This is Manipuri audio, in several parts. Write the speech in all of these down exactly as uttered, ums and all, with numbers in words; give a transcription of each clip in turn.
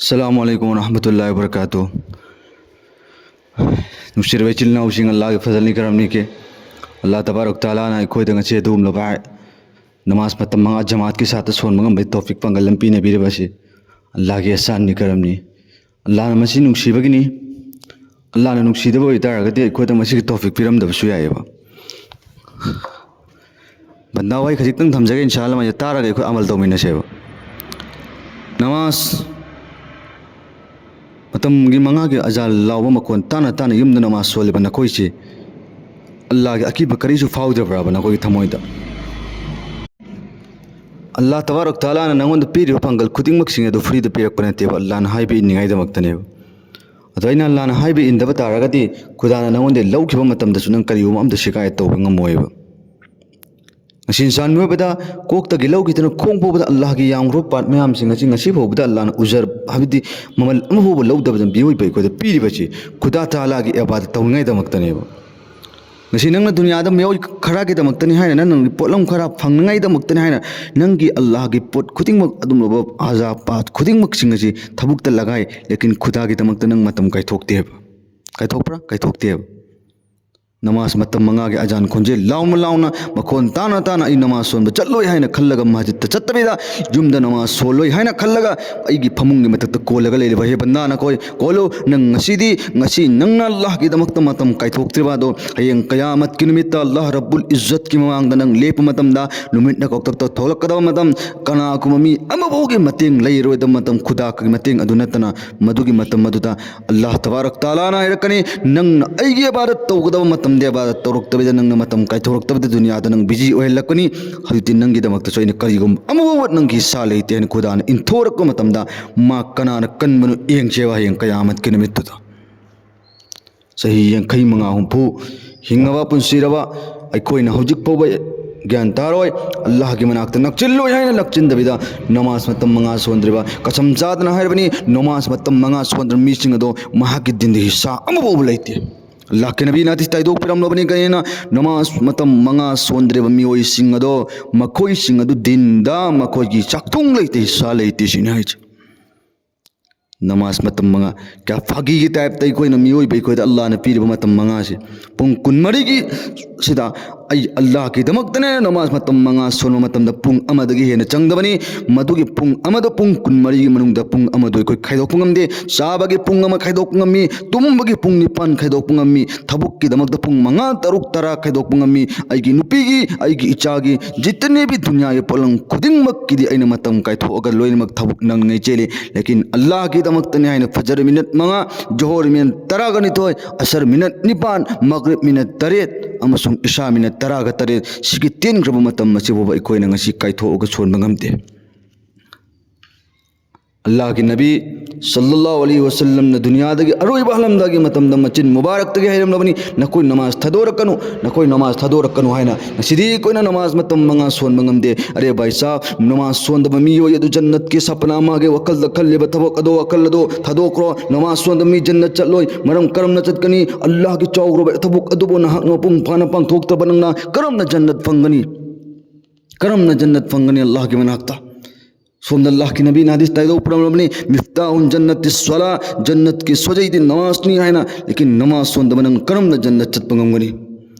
ꯑꯁꯂꯥꯃꯨ ꯑꯂꯥꯏꯀꯨꯝ ꯋꯔꯍꯃꯇꯨꯜꯂꯥꯍꯤ ꯋꯕꯔꯀꯥꯇꯨꯍ꯫ ꯅꯨꯡꯁꯤꯔꯕ ꯏꯆꯤꯜ ꯏꯅꯥꯎꯁꯤꯡ, ꯑꯜꯂꯥꯍꯒꯤ ꯐꯖꯜꯅꯤ, ꯀꯔꯝꯅꯤ ꯀꯦ? ꯑꯜꯂꯥꯍ ꯇꯕꯥꯔꯛ ꯇꯥꯂꯥꯅ ꯑꯩꯈꯣꯏꯗ ꯉꯁꯤ ꯑꯗꯨꯒꯨꯝꯂꯕ ꯅꯃꯥꯖ ꯃꯇꯝ ꯃꯉꯥ ꯖꯃꯥꯠꯀꯤ ꯁꯥꯠꯇ ꯁꯣꯟꯕ ꯉꯝꯕꯒꯤ ꯇꯧꯐꯤꯛ ꯄꯥꯡꯒꯜ ꯑꯃ ꯄꯤꯅꯕꯤꯔꯕ ꯑꯁꯤ ꯑꯜꯂꯥꯍꯒꯤ ꯑꯦꯍꯁꯥꯟꯅꯤ, ꯀꯔꯝꯅꯤ꯫ ꯑꯜꯂꯥꯍꯅ ꯃꯁꯤ ꯅꯨꯡꯁꯤꯕꯒꯤꯅꯤ꯫ ꯑꯜꯂꯥꯍꯅ ꯅꯨꯡꯁꯤꯗꯕ ꯑꯣꯏꯇꯥꯔꯒꯗꯤ ꯑꯩꯈꯣꯏꯗ ꯃꯁꯤꯒꯤ ꯇꯧꯐꯤꯛ ꯄꯤꯔꯝꯗꯕꯁꯨ ꯌꯥꯏꯑꯕ꯫ ꯕꯟꯗꯥ, ꯋꯥꯍꯩ ꯈꯖꯤꯛꯇꯪ ꯊꯝꯖꯒꯦ, ꯏꯟꯁꯥ ꯑꯜꯂꯥꯍ, ꯃꯁꯤ ꯇꯥꯔꯒ ꯑꯩꯈꯣꯏ ꯑꯃꯜ ꯇꯧꯃꯤꯟꯅꯁꯦꯕ꯫ ꯅꯃꯥꯖ ꯃꯇꯝꯒꯤ ꯃꯉꯥꯒꯤ ꯑꯖꯥꯟ ꯂꯥꯎꯕ ꯃꯈꯣꯟ ꯇꯥꯅ ꯇꯥꯅ ꯌꯨꯝꯗ ꯅꯃꯥꯖ ꯁꯣꯜꯂꯤꯕ ꯅꯈꯣꯏꯁꯤ ꯑꯜꯂꯥꯍꯒꯤ ꯑꯀꯤꯕ ꯀꯔꯤꯁꯨ ꯐꯥꯎꯗ꯭ꯔꯕ꯭ꯔꯕ ꯅꯈꯣꯏꯒꯤ ꯊꯃꯣꯏꯗ? ꯑꯜꯂꯥꯍ ꯇꯕꯥꯔꯛ ꯇꯥꯂꯥꯅ ꯅꯪꯉꯣꯟꯗ ꯄꯤꯔꯤꯕ ꯄꯥꯡꯒꯜ ꯈꯨꯗꯤꯡꯃꯛꯁꯤꯡ ꯑꯗꯨ ꯐ꯭ꯔꯤꯗ ꯄꯤꯔꯛꯄ ꯅꯠꯇꯦꯕ, ꯑꯜꯂꯥꯍꯅ ꯍꯥꯏꯕ ꯏꯟꯅꯤꯡꯉꯥꯏꯗꯃꯛꯇꯅꯦꯕ꯫ ꯑꯗꯣ ꯑꯩꯅ ꯑꯜꯂꯥꯍꯅ ꯍꯥꯏꯕ ꯏꯟꯗꯕ ꯇꯥꯔꯒꯗꯤ ꯈꯨꯗꯥꯅ ꯅꯪꯉꯣꯟꯗ ꯂꯧꯈꯤꯕ ꯃꯇꯝꯗꯁꯨ ꯅꯪ ꯀꯔꯤꯒꯨꯝꯕ ꯑꯝꯇ ꯁꯤꯀꯥꯌꯠ ꯇꯧꯕ ꯉꯝꯃꯣꯏꯕ꯫ ꯉꯁꯤ ꯏꯟꯁꯥꯟ ꯃꯤꯑꯣꯏꯕꯗ ꯀꯣꯛꯇꯒꯤ ꯂꯧꯈꯤꯗꯨꯅ ꯈꯣꯡ ꯐꯥꯎꯕꯗ ꯑꯜꯂꯥꯍꯒꯤ ꯌꯥꯝꯈ꯭ꯔꯕ ꯄꯥꯠ ꯃꯌꯥꯝꯁꯤꯡ ꯑꯁꯤ ꯉꯁꯤ ꯐꯥꯎꯕꯗ ꯑꯜꯂꯥꯍꯅ ꯎꯖꯔ-, ꯍꯥꯏꯕꯗꯤ ꯃꯃꯜ ꯑꯃ ꯐꯥꯎꯕ ꯂꯧꯗꯕꯗ ꯃꯤꯑꯣꯏꯕ ꯑꯩꯈꯣꯏꯗ ꯄꯤꯔꯤꯕꯁꯤ ꯈꯨꯗꯥ ꯇꯥꯂꯥꯒꯤ ꯏꯕꯥꯗꯠ ꯇꯧꯅꯤꯡꯉꯥꯏꯗꯃꯛꯇꯅꯦꯕ꯫ ꯉꯁꯤ ꯅꯪꯅ ꯗꯨꯅꯤꯌꯥꯗ ꯃꯤꯑꯣꯏ ꯈꯔꯒꯤꯗꯃꯛꯇꯅꯤ ꯍꯥꯏꯅ, ꯅꯪ ꯅꯪꯒꯤ ꯄꯣꯠꯂꯝ ꯈꯔ ꯐꯪꯅꯉꯥꯏꯗꯃꯛꯇꯅꯤ ꯍꯥꯏꯅ, ꯅꯪꯒꯤ ꯑꯜꯂꯥꯍꯒꯤ ꯄꯣꯠ ꯈꯨꯗꯤꯡꯃꯛ, ꯑꯗꯨꯝꯂꯕ ꯑꯖꯥ ꯄꯥꯠ ꯈꯨꯗꯤꯡꯃꯛꯁꯤꯡ ꯑꯁꯤ ꯊꯕꯛꯇ ꯂꯒꯥꯏ, ꯂꯦꯀꯤꯟ ꯈꯨꯗꯥꯒꯤꯗꯃꯛꯇ ꯅꯪ ꯃꯇꯝ ꯀꯥꯏꯊꯣꯛꯇꯦꯕ꯫ ꯀꯥꯏꯊꯣꯛꯄ꯭ꯔꯥ? ꯀꯥꯏꯊꯣꯛꯇꯦꯕ꯫ ꯅꯃꯥꯖ ꯃꯇꯝ ꯃꯉꯥꯒꯤ ꯑꯖꯥꯟ ꯈꯣꯟꯖꯦꯜ ꯂꯥꯎꯅ ꯂꯥꯎꯅ, ꯃꯈꯣꯟ ꯇꯥꯅ ꯇꯥꯅ ꯑꯩ ꯅꯃꯥꯖ ꯁꯣꯟꯕ ꯆꯠꯂꯣꯏ ꯍꯥꯏꯅ ꯈꯜꯂꯒ, ꯃꯁꯖꯤꯗꯇ ꯆꯠꯇꯕꯤꯗ ꯌꯨꯝꯗ ꯅꯃꯥꯖ ꯁꯣꯜꯂꯣꯏ ꯍꯥꯏꯅ ꯈꯜꯂꯒ, ꯑꯩꯒꯤ ꯐꯃꯨꯡꯒꯤ ꯃꯊꯛꯇ ꯀꯣꯜꯂꯒ ꯂꯩꯔꯤꯕ ꯍꯦ ꯕꯟꯗꯥ ꯅꯈꯣꯏ, ꯀꯣꯜꯂꯨ꯫ ꯅꯪ ꯉꯁꯤꯗꯤ, ꯉꯁꯤ ꯅꯪꯅ ꯑꯜꯂꯥꯍꯒꯤꯗꯃꯛꯇ ꯃꯇꯝ ꯀꯥꯏꯊꯣꯛꯇ꯭ꯔꯤꯕ ꯑꯗꯣ, ꯍꯌꯦꯡ ꯀꯌꯥꯃꯠꯀꯤ ꯅꯨꯃꯤꯠꯇ ꯑꯜꯂꯥꯍ ꯔꯕꯨꯜ ꯏꯖꯠꯀꯤ ꯃꯃꯥꯡꯗ ꯅꯪ ꯂꯦꯞꯄ ꯃꯇꯝꯗ, ꯅꯨꯃꯤꯠꯅ ꯀꯧꯇꯛꯇ ꯊꯣꯛꯂꯛꯀꯗꯕ ꯃꯇꯝ, ꯀꯅꯥꯒꯨꯝꯕ ꯃꯤ ꯑꯃꯐꯥꯎꯒꯤ ꯃꯇꯦꯡ ꯂꯩꯔꯣꯏꯗꯕ ꯃꯇꯝ, ꯈꯨꯗꯥꯒꯤ ꯃꯇꯦꯡ ꯑꯗꯨ ꯅꯠꯇꯅ, ꯃꯗꯨꯒꯤ ꯃꯇꯝ ꯑꯗꯨꯗ ꯑꯜꯂꯥꯍ ꯇꯕꯥꯔꯛ ꯇꯥꯂꯥꯅ ꯍꯥꯏꯔꯛꯀꯅꯤ, "ꯅꯪꯅ ꯑꯩꯒꯤ ꯏꯕꯥꯗꯠ ꯇꯧꯒꯗꯕ ꯃꯇꯝꯗ ꯏꯕꯥꯗꯠ ꯇꯧꯔꯛꯇꯕꯤꯗ, ꯅꯪꯅ ꯃꯇꯝ ꯀꯥꯏꯊꯣꯔꯛꯇꯕꯤꯗ ꯗꯨꯅꯤꯌꯥꯗ ꯅꯪ ꯕꯤꯖꯤ ꯑꯣꯏꯍꯜꯂꯛꯀꯅꯤ꯫ ꯍꯧꯖꯤꯛꯇꯤ ꯅꯪꯒꯤꯗꯃꯛꯇꯁꯨ ꯑꯩꯅ ꯀꯔꯤꯒꯨꯝꯕ ꯑꯃꯐꯥꯎꯕ ꯅꯪꯒꯤ ꯍꯤꯁꯥ ꯂꯩꯇꯦ" ꯍꯥꯏꯅ ꯈꯨꯗꯥꯅ ꯏꯟꯊꯣꯔꯛꯄ ꯃꯇꯝꯗ, ꯃꯥ ꯀꯅꯥꯅ ꯀꯟꯕꯅꯣ ꯌꯦꯡꯁꯦꯕ ꯍꯌꯦꯡ ꯀꯌꯥꯃꯠꯀꯤ ꯅꯨꯃꯤꯠꯇꯨꯗ꯫ ꯆꯍꯤ ꯌꯥꯡꯈꯩ ꯃꯉꯥ, ꯍꯨꯝꯐꯨ ꯍꯤꯡꯉꯕ, ꯄꯨꯟꯁꯤꯔꯕ ꯑꯩꯈꯣꯏꯅ ꯍꯧꯖꯤꯛ ꯐꯥꯎꯕ ꯒ꯭ꯌꯥꯟ ꯇꯥꯔꯣꯏ꯫ ꯑꯜꯂꯥꯍꯒꯤ ꯃꯅꯥꯛꯇ ꯅꯛꯆꯤꯜꯂꯣꯏ ꯍꯥꯏꯅ ꯅꯛꯆꯤꯟꯗꯕꯤꯗ, ꯅꯃꯥꯖ ꯃꯇꯝ ꯃꯉꯥ ꯁꯣꯟꯗ꯭ꯔꯤꯕ, ꯀꯁꯝ ꯆꯥꯗꯅ ꯍꯥꯏꯔꯕꯅꯤ, ꯅꯃꯥꯖ ꯃꯇꯝ ꯃꯉꯥ ꯁꯣꯟꯗ꯭ꯔꯕ ꯃꯤꯁꯤꯡ ꯑꯗꯣ ꯃꯍꯥꯛꯀꯤ ꯗꯤꯟꯗ ꯍꯤꯁꯥ ꯑꯃꯐꯥꯎꯕ ꯂꯩꯇꯦ꯫ ꯑꯜꯂꯥꯍꯀꯤ ꯅꯕꯤꯅ ꯍꯗꯤꯁ ꯇꯥꯏꯗꯣꯛꯄꯤꯔꯝꯂꯕꯅꯤ, ꯀꯔꯤꯅ? ꯅꯃꯥꯖ ꯃꯇꯝ ꯃꯉꯥ ꯁꯣꯟꯗ꯭ꯔꯤꯕ ꯃꯤꯑꯣꯏꯁꯤꯡ ꯑꯗꯣ, ꯃꯈꯣꯏꯁꯤꯡ ꯑꯗꯨ ꯗꯤꯟꯗ ꯃꯈꯣꯏꯒꯤ ꯆꯥꯛꯊꯨꯡ ꯂꯩꯇꯦ, ꯍꯤꯁꯥ ꯂꯩꯇꯦ, ꯁꯤꯅꯤ ꯍꯥꯏꯁꯦ꯫ ꯅꯃꯥꯖ ꯃꯇꯝ ꯃꯉꯥ꯫ ꯀꯌꯥ ꯐꯥꯒꯤꯒꯤ ꯇꯥꯏꯞꯇ ꯑꯩꯈꯣꯏꯅ, ꯃꯤꯑꯣꯏꯕ ꯑꯩꯈꯣꯏꯗ ꯑꯜꯂꯥꯍꯅ ꯄꯤꯔꯤꯕ ꯃꯇꯝ ꯃꯉꯥꯁꯤ, ꯄꯨꯡ ꯀꯨꯟꯃꯔꯤꯒꯤ ꯁꯤꯗ ꯑꯩ ꯑꯜꯂꯥꯍꯒꯤꯗꯃꯛꯇꯅꯦ ꯅꯃꯥꯖ ꯃꯇꯝ ꯃꯉꯥ ꯁꯣꯟꯕ ꯃꯇꯝꯗ ꯄꯨꯡ ꯑꯃꯗꯒꯤ ꯍꯦꯟꯅ ꯆꯪꯗꯕꯅꯤ꯫ ꯃꯗꯨꯒꯤ ꯄꯨꯡ ꯑꯃꯗꯣ, ꯄꯨꯡ ꯀꯨꯟꯃꯔꯤꯒꯤ ꯃꯅꯨꯡꯗ ꯄꯨꯡ ꯑꯃꯗꯣ ꯑꯩꯈꯣꯏ ꯈꯥꯏꯗꯣꯛꯄ ꯉꯝꯗꯦ꯫ ꯆꯥꯕꯒꯤ ꯄꯨꯡ ꯑꯃ ꯈꯥꯏꯗꯣꯛꯄ ꯉꯝꯃꯤ, ꯇꯨꯝꯕꯒꯤ ꯄꯨꯡ ꯅꯤꯄꯥꯟ ꯈꯥꯏꯗꯣꯛꯄ ꯉꯝꯃꯤ, ꯊꯕꯛꯀꯤꯗꯃꯛꯇ ꯄꯨꯡ ꯃꯉꯥ, ꯇꯔꯨꯛ, ꯇꯔꯥ ꯈꯥꯏꯗꯣꯛꯄ ꯉꯝꯃꯤ꯫ ꯑꯩꯒꯤ ꯅꯨꯄꯤꯒꯤ, ꯑꯩꯒꯤ ꯏꯆꯥꯒꯤ, ꯖꯤꯇꯅꯦꯕꯤ ꯗꯨꯅꯤꯌꯥꯒꯤ ꯄꯣꯠꯂꯝ ꯈꯨꯗꯤꯡꯃꯛꯀꯤꯗꯤ ꯑꯩꯅ ꯃꯇꯝ ꯀꯥꯏꯊꯣꯛꯑꯒ ꯂꯣꯏꯅꯃꯛ ꯊꯕꯛ ꯅꯪꯅꯉꯩ ꯆꯦꯜꯂꯤ꯫ ꯂꯦꯀꯤꯟ ꯑꯜꯂꯥꯍꯒꯤꯗꯃꯛꯇꯅꯤ ꯍꯥꯏꯅ ꯐꯖꯔ ꯃꯤꯅꯠ ꯃꯉꯥ, ꯖꯣꯍꯣꯔ ꯃꯤꯅꯠ ꯇꯔꯥꯒ ꯅꯤꯊꯣꯏ, ꯑꯁꯔ ꯃꯤꯅꯠ ꯅꯤꯄꯥꯟ, ꯃꯒ꯭ꯔꯤꯕ ꯃꯤꯅꯠ ꯇꯔꯦꯠ ꯑꯃꯁꯨꯡ ꯏꯁꯥ ꯃꯤꯅꯠ ꯇꯔꯥꯒ ꯇꯔꯦꯠ, ꯁꯤꯒꯤ ꯇꯦꯟꯈ꯭ꯔꯕ ꯃꯇꯝ ꯑꯁꯤꯐꯥꯎꯕ ꯑꯩꯈꯣꯏꯅ ꯉꯁꯤ ꯀꯥꯏꯊꯣꯛꯑꯒ ꯁꯣꯟꯕ ꯉꯝꯗꯦ꯫ ꯑꯜꯂꯥꯍꯒꯤ ꯅꯕꯤ ꯁꯜꯂꯜꯂꯥꯍꯨ ꯑꯂꯩꯍꯤ ꯋꯁꯜꯂꯝꯅ ꯗꯨꯅꯤꯌꯥꯗꯒꯤ ꯑꯔꯣꯏꯕ ꯍꯜꯂꯝꯗꯥꯏꯒꯤ ꯃꯇꯝꯗ ꯃꯆꯤꯟ ꯃꯨꯕꯥꯔꯛꯇꯒꯤ ꯍꯥꯏꯔꯝꯂꯕꯅꯤ, "ꯅꯈꯣꯏ ꯅꯃꯥꯖ ꯊꯥꯗꯣꯔꯛꯀꯅꯨ, ꯅꯈꯣꯏ ꯅꯃꯥꯖ ꯊꯥꯗꯣꯔꯛꯀꯅꯨ" ꯍꯥꯏꯅ꯫ ꯉꯁꯤꯗꯤ ꯑꯩꯈꯣꯏꯅ ꯅꯃꯥꯖ ꯃꯇꯝ ꯃꯉꯥ ꯁꯣꯟꯕ ꯉꯝꯗꯦ꯫ ꯑꯔꯦ ꯚꯥꯏ ꯁꯥꯍꯕ, ꯅꯃꯥꯖ ꯁꯣꯟꯗꯕ ꯃꯤꯑꯣꯏ ꯑꯗꯨ ꯖꯟꯅꯠꯀꯤ ꯁꯄꯅꯥ ꯃꯥꯒꯤ ꯋꯥꯈꯜꯗ ꯈꯜꯂꯤꯕ ꯊꯕꯛ ꯑꯗꯣ, ꯋꯥꯈꯜ ꯑꯗꯣ ꯊꯥꯗꯣꯛꯈ꯭ꯔꯣ꯫ ꯅꯃꯥꯖ ꯁꯣꯟꯗꯕ ꯃꯤ ꯖꯟꯅꯠ ꯆꯠꯂꯣꯏ꯫ ꯃꯔꯝ ꯀꯔꯝꯅ ꯆꯠꯀꯅꯤ? ꯑꯜꯂꯥꯍꯒꯤ ꯆꯥꯎꯈ꯭ꯔꯕ ꯊꯕꯛ ꯑꯗꯨꯕꯨ ꯅꯍꯥꯛꯅ ꯃꯄꯨꯡ ꯐꯥꯅ ꯄꯥꯡꯊꯣꯛꯇꯕ ꯅꯪꯅ ꯀꯔꯝꯅ ꯖꯟꯅꯠ ꯐꯪꯒꯅꯤ? ꯀꯔꯝꯅ ꯖꯟꯅꯠ ꯐꯪꯒꯅꯤ ꯑꯜꯂꯥꯍꯒꯤ ꯃꯅꯥꯛꯇ? ꯁꯣꯝꯗ ꯑꯜꯂꯥꯍꯒꯤ ꯅꯕꯤꯅ ꯍꯗꯤꯁ ꯇꯥꯏꯗꯧ ꯄꯨꯔꯝꯂꯕꯅꯤ, "ꯃꯤꯐꯇꯥꯍꯨꯜ ꯖꯟꯅꯇꯤ ꯁ꯭ꯋꯥꯂꯥ", ꯖꯟꯅꯠꯀꯤ ꯁꯣꯖꯩꯗꯤ ꯅꯃꯥꯖꯅꯤ ꯍꯥꯏꯅ꯫ ꯂꯦꯀꯤꯟ ꯅꯃꯥꯖ ꯁꯣꯟꯗꯕ ꯅꯪ ꯀꯔꯝꯅ ꯖꯟꯅꯠ ꯆꯠꯄ ꯉꯝꯒꯅꯤ?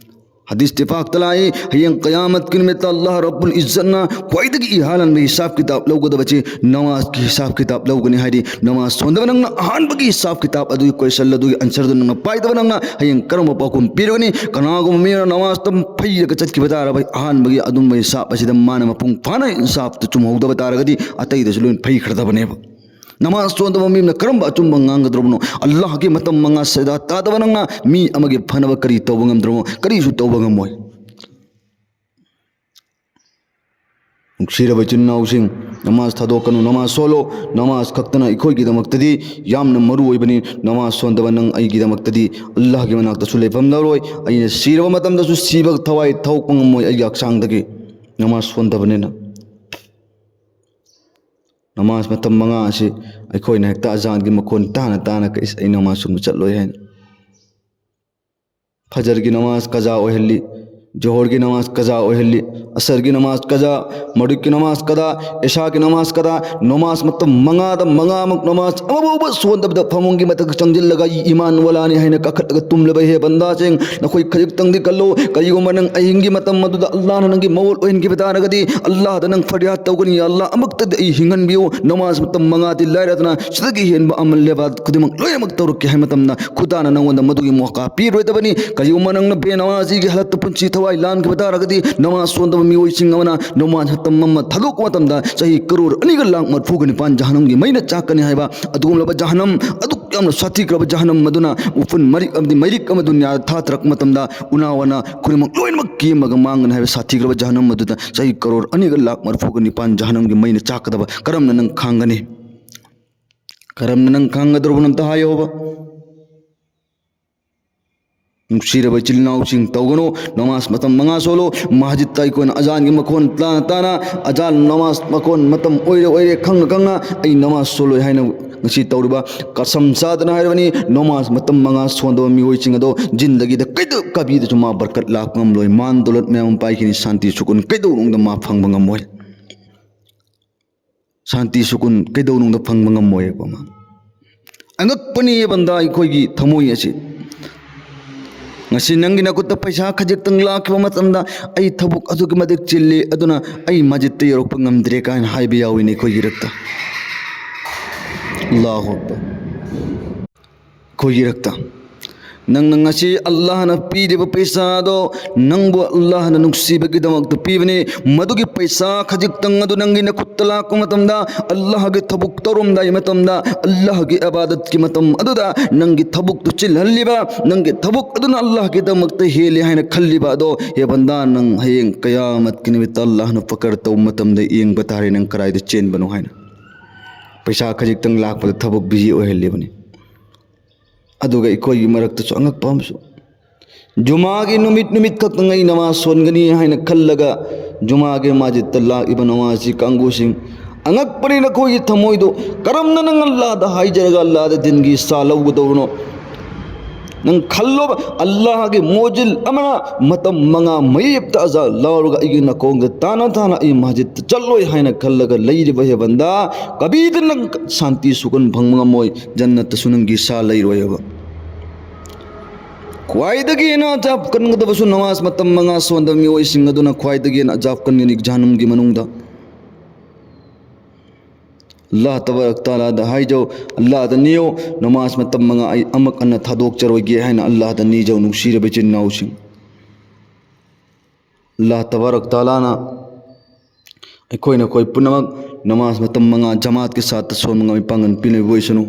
ꯍꯗꯤꯁ ꯇꯤꯐꯥꯛꯇ ꯂꯥꯛꯏ, ꯍꯌꯦꯡ ꯀꯌꯥꯃꯠꯀꯤ ꯅꯨꯃꯤꯠꯇ ꯑꯜꯂꯥꯍ ꯔꯕꯨꯜ ꯏꯖꯠꯅ ꯈ꯭ꯋꯥꯏꯗꯒꯤ ꯏꯍꯥꯟ ꯍꯥꯟꯕ ꯍꯤꯁꯥꯕ ꯀꯤꯇꯥꯕ ꯂꯧꯒꯗꯕꯁꯤ ꯅꯃꯥꯖꯀꯤ ꯍꯤꯁꯥꯕ ꯀꯤꯇꯥꯕ ꯂꯧꯒꯅꯤ꯫ ꯍꯥꯏꯗꯤ ꯅꯃꯥꯖ ꯁꯣꯟꯗꯕ ꯅꯪꯅ ꯑꯍꯥꯟꯕꯒꯤ ꯍꯤꯁꯥꯕ ꯀꯤꯇꯥꯕ ꯑꯗꯨꯒꯤ ꯀꯣꯏꯁꯟ ꯑꯗꯨꯒꯤ ꯑꯟꯁꯔꯗꯨ ꯅꯪꯅ ꯄꯥꯏꯗꯕ ꯅꯪꯅ ꯍꯌꯦꯡ ꯀꯔꯝꯕ ꯄꯥꯎꯈꯨꯝ ꯄꯤꯔꯒꯅꯤ? ꯀꯅꯥꯒꯨꯝꯕ ꯃꯤꯅ ꯅꯃꯥꯖꯇ ꯐꯩꯔꯒ ꯆꯠꯈꯤꯕ ꯇꯥꯔꯕ ꯑꯍꯥꯟꯕꯒꯤ ꯑꯗꯨꯝꯕ ꯍꯤꯁꯥꯕ ꯑꯁꯤꯗ ꯃꯥꯅ ꯃꯄꯨꯡ ꯐꯥꯅ ꯍꯤꯁꯥꯕꯇ ꯆꯨꯝꯍꯧꯗꯕ ꯇꯥꯔꯒꯗꯤ ꯑꯇꯩꯗꯁꯨ ꯂꯣꯏꯅ ꯐꯩꯈ꯭ꯔꯗꯕꯅꯦꯕ꯫ ꯅꯃꯥꯖ ꯁꯣꯟꯗꯕ ꯃꯤ ꯑꯃꯅ ꯀꯔꯝꯕ ꯑꯆꯨꯝꯕ ꯉꯥꯡꯒꯗꯧꯔꯕꯅꯣ? ꯑꯜꯂꯥꯍꯒꯤ ꯃꯇꯝ ꯃꯉꯥ ꯁꯖꯗꯥ ꯇꯥꯗꯕ ꯅꯪꯅ ꯃꯤ ꯑꯃꯒꯤ ꯐꯅꯕ ꯀꯔꯤ ꯇꯧꯕ ꯉꯝꯗ꯭ꯔꯕꯅꯣ? ꯀꯔꯤꯁꯨ ꯇꯧꯕ ꯉꯝꯃꯣꯏ꯫ ꯅꯨꯡꯁꯤꯔꯕ ꯏꯆꯤꯟ ꯏꯅꯥꯎꯁꯤꯡ, ꯅꯃꯥꯖ ꯊꯥꯗꯣꯛꯀꯅꯨ, ꯅꯃꯥꯖ ꯁꯣꯜꯂꯣ꯫ ꯅꯃꯥꯖ ꯈꯛꯇꯅ ꯑꯩꯈꯣꯏꯒꯤꯗꯃꯛꯇꯗꯤ ꯌꯥꯝꯅ ꯃꯔꯨ ꯑꯣꯏꯕꯅꯤ꯫ ꯅꯃꯥꯖ ꯁꯣꯟꯗꯕ ꯅꯪ ꯑꯩꯒꯤꯗꯃꯛꯇꯗꯤ ꯑꯜꯂꯥꯍꯒꯤ ꯃꯅꯥꯛꯇꯁꯨ ꯂꯩꯐꯝ ꯂꯧꯔꯣꯏ꯫ ꯑꯩꯅ ꯁꯤꯔꯕ ꯃꯇꯝꯗꯁꯨ ꯁꯤꯕ ꯊꯋꯥꯏ ꯊꯣꯛꯄ ꯉꯝꯃꯣꯏ ꯑꯩꯒꯤ ꯍꯛꯆꯥꯡꯗꯒꯤ, ꯅꯃꯥꯖ ꯁꯣꯟꯗꯕꯅꯤꯅ꯫ ꯅꯃꯥꯖ ꯃꯇꯝ ꯃꯉꯥ ꯑꯁꯤ ꯑꯩꯈꯣꯏꯅ ꯍꯦꯛꯇ ꯑꯖꯥꯟꯒꯤ ꯃꯈꯣꯟ ꯇꯥꯅ ꯇꯥꯅ, "ꯀꯩꯁ, ꯑꯩ ꯅꯃꯥꯖ ꯁꯣꯟꯕ ꯆꯠꯂꯣꯏ" ꯍꯥꯏꯅ꯫ ꯐꯖꯔꯒꯤ ꯅꯃꯥꯖ ꯀꯖꯥ ꯑꯣꯏꯍꯜꯂꯤ꯫ ꯖꯣꯍꯔꯒꯤ ꯅꯃꯥꯖ ꯀꯖꯥ ꯑꯣꯏꯍꯜꯂꯤ, ꯑꯁꯔꯒꯤ ꯅꯃꯥꯖ ꯀꯖꯥ, ꯃꯔꯤꯛꯀꯤ ꯅꯃꯥꯖ ꯀꯖꯥ, ꯏꯁꯥꯒꯤ ꯅꯃꯥꯖ ꯀꯖꯥ, ꯅꯃꯥꯖ ꯃꯇꯝ ꯃꯉꯥꯗ ꯃꯉꯥꯃꯛ ꯅꯃꯥꯖ ꯑꯃꯐꯥꯎꯕ ꯁꯣꯟꯗꯕꯗ ꯐꯃꯨꯡꯒꯤ ꯃꯊꯛꯇ ꯆꯪꯁꯤꯜꯂꯒ ꯑꯩ ꯏꯃꯥꯟ ꯋꯥꯂꯥꯅꯤ ꯍꯥꯏꯅ ꯀꯥꯈꯠꯂꯒ ꯇꯨꯝꯂꯕ ꯍꯦ ꯕꯟꯗꯥꯁꯤꯡ, ꯅꯈꯣꯏ ꯈꯖꯤꯛꯇꯪꯗꯤ ꯈꯜꯂꯣ꯫ ꯀꯔꯤꯒꯨꯝꯕ ꯅꯪ ꯑꯍꯤꯡꯒꯤ ꯃꯇꯝ ꯑꯗꯨꯗ ꯑꯜꯂꯥꯍꯅ ꯅꯪꯒꯤ ꯃꯧꯜ ꯑꯣꯏꯍꯟꯈꯤꯕ ꯇꯥꯔꯒꯗꯤ, ꯑꯜꯂꯥꯍꯗ ꯅꯪ ꯐꯔꯤꯌꯥꯗ ꯇꯧꯒꯅꯤ, "ꯌꯥ ꯑꯜꯂꯥꯍ, ꯑꯃꯨꯛꯇꯗꯤ ꯑꯩ ꯍꯤꯡꯍꯟꯕꯤꯌꯨ, ꯅꯃꯥꯖ ꯃꯇꯝ ꯃꯉꯥꯗꯤ ꯂꯥꯏꯔꯗꯅ ꯁꯤꯗꯒꯤ ꯍꯦꯟꯕ ꯑꯃꯜ ꯂꯦꯕꯥꯗ ꯈꯨꯗꯤꯡꯃꯛ ꯂꯣꯏꯅꯃꯛ ꯇꯧꯔꯛꯀꯦ" ꯍꯥꯏ ꯃꯇꯝꯗ, ꯈꯨꯗꯥꯅ ꯅꯪꯉꯣꯟꯗ ꯃꯗꯨꯒꯤ ꯃꯣꯀꯥ ꯄꯤꯔꯣꯏꯗꯕꯅꯤ꯫ ꯀꯔꯤꯒꯨꯝꯕ ꯅꯪꯅ ꯕꯦꯅꯃꯥꯖꯤꯒꯤ ꯍꯥꯂꯠꯇ ꯄꯨꯟꯁꯤ ꯊꯋꯥꯏ ꯂꯥꯟꯈꯤꯕ ꯇꯥꯔꯒꯗꯤ, ꯅꯃꯥꯖ ꯁꯣꯟꯗꯕ ꯃꯤꯑꯣꯏꯁꯤꯡ ꯑꯃꯅ ꯅꯃꯥꯖ ꯃꯇꯝ ꯑꯃ ꯊꯥꯗꯣꯛꯄ ꯃꯇꯝꯗ ꯆꯍꯤ ꯀꯔꯣꯔ ꯑꯅꯤꯒ ꯂꯥꯛ ꯃꯔꯤꯐꯨꯒ ꯅꯤꯄꯥꯟ ꯖꯍꯅꯝꯒꯤ ꯃꯩꯅ ꯆꯥꯛꯀꯅꯤ ꯍꯥꯏꯕ ꯑꯗꯨꯒꯨꯝꯂꯕ ꯖꯍꯅꯝ, ꯑꯗꯨꯛ ꯌꯥꯝꯅ ꯁꯥꯊꯤꯈ꯭ꯔꯕ ꯖꯍꯅꯝ ꯑꯗꯨꯅ ꯎꯐꯨꯟ ꯃꯔꯤꯛ ꯑꯃꯗꯤ ꯃꯩꯔꯤꯛ ꯑꯃ ꯗꯨꯅꯤꯌꯥꯗ ꯊꯥꯊꯔꯛꯄ ꯃꯇꯝꯗ, ꯎꯅꯥ ꯋꯥꯅ ꯈꯨꯗꯤꯡꯃꯛ ꯂꯣꯏꯅꯃꯛ ꯀꯦꯝꯃꯒ ꯃꯥꯡꯒꯅꯤ ꯍꯥꯏꯕ ꯁꯥꯊꯤꯈ꯭ꯔꯕ ꯖꯍꯅꯝ ꯑꯗꯨꯗ ꯆꯍꯤ ꯀꯔꯣꯔ ꯑꯅꯤꯒ ꯂꯥꯛ ꯃꯔꯤꯐꯨꯒ ꯅꯤꯄꯥꯟ ꯖꯍꯅꯝꯒꯤ ꯃꯩꯅ ꯆꯥꯛꯀꯗꯕ ꯀꯔꯝꯅ ꯅꯪ ꯈꯥꯡꯒꯅꯤ? ꯀꯔꯝꯅ ꯅꯪ ꯈꯥꯡꯒꯗꯧꯔꯕꯅꯣ ꯑꯝꯇ ꯍꯥꯏꯌꯣꯕ꯫ ꯅꯨꯡꯁꯤꯔꯕ ꯏꯆꯤꯜ ꯏꯅꯥꯎꯁꯤꯡ, ꯇꯧꯒꯅꯨ꯫ ꯅꯃꯥꯖ ꯃꯇꯝ ꯃꯉꯥ ꯁꯣꯜꯂꯨ꯫ ꯃꯁꯖꯤꯗꯇ ꯑꯩꯈꯣꯏꯅ ꯑꯖꯥꯟꯒꯤ ꯃꯈꯣꯟ ꯇꯥꯅ ꯇꯥꯅ, ꯑꯖꯥꯟ ꯅꯃꯥꯖ ꯃꯈꯣꯟ ꯃꯇꯝ ꯑꯣꯏꯔꯦ ꯑꯣꯏꯔꯦ ꯈꯪꯅ ꯈꯪꯅ ꯑꯩ ꯅꯃꯥꯖ ꯁꯣꯜꯂꯣꯏ ꯍꯥꯏꯅ ꯉꯁꯤ ꯇꯧꯔꯤꯕ ꯀꯁꯝ ꯆꯥꯗꯅ ꯍꯥꯏꯔꯕꯅꯤ, ꯅꯃꯥꯖ ꯃꯇꯝ ꯃꯉꯥ ꯁꯣꯟꯗꯕ ꯃꯤꯑꯣꯏꯁꯤꯡ ꯑꯗꯣ ꯖꯤꯟꯗꯒꯤꯗ ꯀꯩꯗꯧ ꯀꯕꯤꯗꯁꯨ ꯃꯥ ꯕꯔꯀꯠ ꯂꯥꯛꯄ ꯉꯝꯂꯣꯏ, ꯃꯥꯟ ꯗꯧꯂꯠ ꯃꯌꯥꯝ ꯑꯃ ꯄꯥꯏꯈꯤꯅꯤ, ꯁꯥꯟꯇꯤ ꯁꯨꯀꯨꯟ ꯀꯩꯗꯧꯅꯨꯡꯗ ꯃꯥ ꯐꯪꯕ ꯉꯝꯃꯣꯏ꯫ ꯁꯥꯟꯇꯤ ꯁꯨꯀꯨꯟ ꯀꯩꯗꯧꯅꯨꯡꯗ ꯐꯪꯕ ꯉꯝꯃꯣꯏꯕ ꯃꯥ꯫ ꯑꯉꯛꯄꯅꯤ ꯕꯟꯗꯥ ꯑꯩꯈꯣꯏꯒꯤ ꯊꯃꯣꯏ ꯑꯁꯤ꯫ ꯉꯁꯤ ꯅꯪꯒꯤ ꯅꯈꯨꯠꯇ ꯄꯩꯁꯥ ꯈꯖꯤꯛꯇꯪ ꯂꯥꯛꯈꯤꯕ ꯃꯇꯝꯗ, "ꯑꯩ ꯊꯕꯛ ꯑꯗꯨꯛꯀꯤ ꯃꯇꯤꯛ ꯆꯤꯜꯂꯤ, ꯑꯗꯨꯅ ꯑꯩ ꯃꯁꯖꯤꯗꯇ ꯌꯧꯔꯛꯄ ꯉꯝꯗ꯭ꯔꯦ" ꯀꯥꯏꯅ ꯍꯥꯏꯕ ꯌꯥꯎꯏꯅꯦ ꯑꯩꯈꯣꯏꯒꯤ ꯏꯔꯛꯇ꯫ ꯑꯜꯂꯥꯍꯨ ꯑꯛꯕꯔ꯫ ꯑꯩꯈꯣꯏꯒꯤ ꯏꯔꯛꯇ ꯅꯪꯅ ꯉꯁꯤ ꯑꯜꯂꯥꯍꯅ ꯄꯤꯔꯤꯕ ꯄꯩꯁꯥꯗꯣ ꯅꯪꯕꯨ ꯑꯜꯂꯥꯍꯅ ꯅꯨꯡꯁꯤꯕꯒꯤꯗꯃꯛꯇ ꯄꯤꯕꯅꯤ꯫ ꯃꯗꯨꯒꯤ ꯄꯩꯁꯥ ꯈꯖꯤꯛꯇꯪ ꯑꯗꯨ ꯅꯪꯒꯤ ꯅꯈꯨꯠꯇ ꯂꯥꯛꯄ ꯃꯇꯝꯗ, ꯑꯜꯂꯥꯍꯒꯤ ꯊꯕꯛ ꯇꯧꯔꯝꯗꯥꯏ ꯃꯇꯝꯗ, ꯑꯜꯂꯥꯍꯒꯤ ꯏꯕꯥꯗꯠꯀꯤ ꯃꯇꯝ ꯑꯗꯨꯗ ꯅꯪꯒꯤ ꯊꯕꯛꯇꯨ ꯆꯤꯜꯍꯜꯂꯤꯕ, ꯅꯪꯒꯤ ꯊꯕꯛ ꯑꯗꯨꯅ ꯑꯜꯂꯥꯍꯒꯤꯗꯃꯛꯇ ꯍꯦꯜꯂꯤ ꯍꯥꯏꯅ ꯈꯜꯂꯤꯕ ꯑꯗꯣ, ꯍꯦ ꯕꯟꯗꯥ, ꯅꯪ ꯍꯌꯦꯡ ꯀꯌꯥꯃꯠꯀꯤ ꯅꯨꯃꯤꯠꯇ ꯑꯜꯂꯥꯍꯅ ꯐꯀꯔ ꯇꯧꯕ ꯃꯇꯝꯗ ꯌꯦꯡꯕ ꯇꯥꯔꯦ ꯅꯪ ꯀꯗꯥꯏꯗ ꯆꯦꯟꯕꯅꯣ ꯍꯥꯏꯅ꯫ ꯄꯩꯁꯥ ꯈꯖꯤꯛꯇꯪ ꯂꯥꯛꯄꯗ ꯊꯕꯛ ꯕꯤꯖꯤ ꯑꯣꯏꯍꯜꯂꯤꯕꯅꯤ꯫ ꯑꯗꯨꯒ ꯑꯩꯈꯣꯏꯒꯤ ꯃꯔꯛꯇꯁꯨ ꯑꯉꯛꯄ ꯑꯃꯁꯨ, ꯖꯨꯃꯥꯒꯤ ꯅꯨꯃꯤꯠ, ꯅꯨꯃꯤꯠ ꯈꯛꯇꯪ ꯑꯩ ꯅꯃꯥꯖ ꯁꯣꯟꯒꯅꯤ ꯍꯥꯏꯅ ꯈꯜꯂꯒ, ꯖꯨꯃꯥꯒꯤ ꯃꯁꯖꯤꯗꯇ ꯂꯥꯛꯏꯕ ꯅꯃꯥꯖꯤ ꯀꯥꯡꯕꯨꯁꯤꯡ, ꯑꯉꯛꯄꯅꯤ ꯅꯈꯣꯏꯒꯤ ꯊꯃꯣꯏꯗꯨ꯫ ꯀꯔꯝꯅ ꯅꯪ ꯑꯜꯂꯥꯗ ꯍꯥꯏꯖꯔꯒ ꯑꯜꯂꯥꯗ ꯗꯤꯟꯒꯤ ꯏꯁꯥ ꯂꯧꯒꯗꯧꯕꯅꯣ? ꯅꯪ ꯈꯜꯂꯣꯕ, ꯑꯜꯂꯥꯍꯒꯤ ꯃꯣꯖꯤꯜ ꯑꯃꯅ ꯃꯇꯝ ꯃꯉꯥ ꯃꯌꯦꯞꯇ ꯑꯖꯥ ꯂꯥꯎꯔꯒ ꯑꯩꯒꯤ ꯅꯥꯀꯣꯡꯗ ꯇꯥꯅ ꯇꯥꯅ ꯑꯩ ꯃꯁꯖꯤꯗꯇ ꯆꯠꯂꯣꯏ ꯍꯥꯏꯅ ꯈꯜꯂꯒ ꯂꯩꯔꯤꯕ ꯍꯦ ꯕꯟꯗꯥ, ꯀꯕꯤꯗ ꯅꯪ ꯁꯥꯟꯇꯤ ꯁꯨꯀꯟ ꯐꯪꯕ ꯉꯝꯃꯣꯏ, ꯖꯟꯅꯠꯇꯁꯨ ꯅꯪꯒꯤ ꯁꯥ ꯂꯩꯔꯣꯏ ꯍꯥꯏꯕ꯫ ꯈ꯭ꯋꯥꯏꯗꯒꯤ ꯍꯦꯟꯅ ꯑꯖꯥꯕ ꯀꯟꯒꯗꯕꯁꯨ ꯅꯃꯥꯖ ꯃꯇꯝ ꯃꯉꯥ ꯁꯣꯟꯗꯕ ꯃꯤꯑꯣꯏꯁꯤꯡ ꯑꯗꯨꯅ ꯈ꯭ꯋꯥꯏꯗꯒꯤ ꯍꯦꯟꯅ ꯑꯖꯥꯕ ꯀꯟꯒꯅꯤ ꯖꯍꯟꯅꯝꯒꯤ ꯃꯅꯨꯡꯗ꯫ ꯑꯜꯂꯥꯍ ꯇꯕꯥꯔꯛ ꯇꯥꯂꯥꯗ ꯍꯥꯏꯖꯧ, ꯑꯜꯂꯥꯍꯗ ꯅꯤꯌꯣ, ꯅꯃꯥꯖ ꯃꯇꯝ ꯃꯉꯥ ꯑꯩ ꯑꯃꯨꯛ ꯍꯟꯅ ꯊꯥꯗꯣꯛꯆꯔꯣꯏꯒꯦ ꯍꯥꯏꯅ ꯑꯜꯂꯥꯍꯗ ꯅꯤꯖꯧ, ꯅꯨꯡꯁꯤꯔꯕ ꯏꯆꯤꯟ ꯏꯅꯥꯎꯁꯤꯡ꯫ ꯑꯜꯂꯥꯍ ꯇꯕꯥꯔꯛ ꯇꯥꯂꯥꯅ ꯑꯩꯈꯣꯏ ꯅꯈꯣꯏ ꯄꯨꯝꯅꯃꯛ ꯅꯃꯥꯖ ꯃꯇꯝ ꯃꯉꯥ ꯖꯃꯥꯠꯀꯤ ꯁꯥꯠꯇ ꯁꯣꯟꯕ ꯉꯝꯃꯤ ꯄꯥꯡꯒꯟ ꯄꯤꯅꯕ ꯑꯣꯏꯁꯅꯨ꯫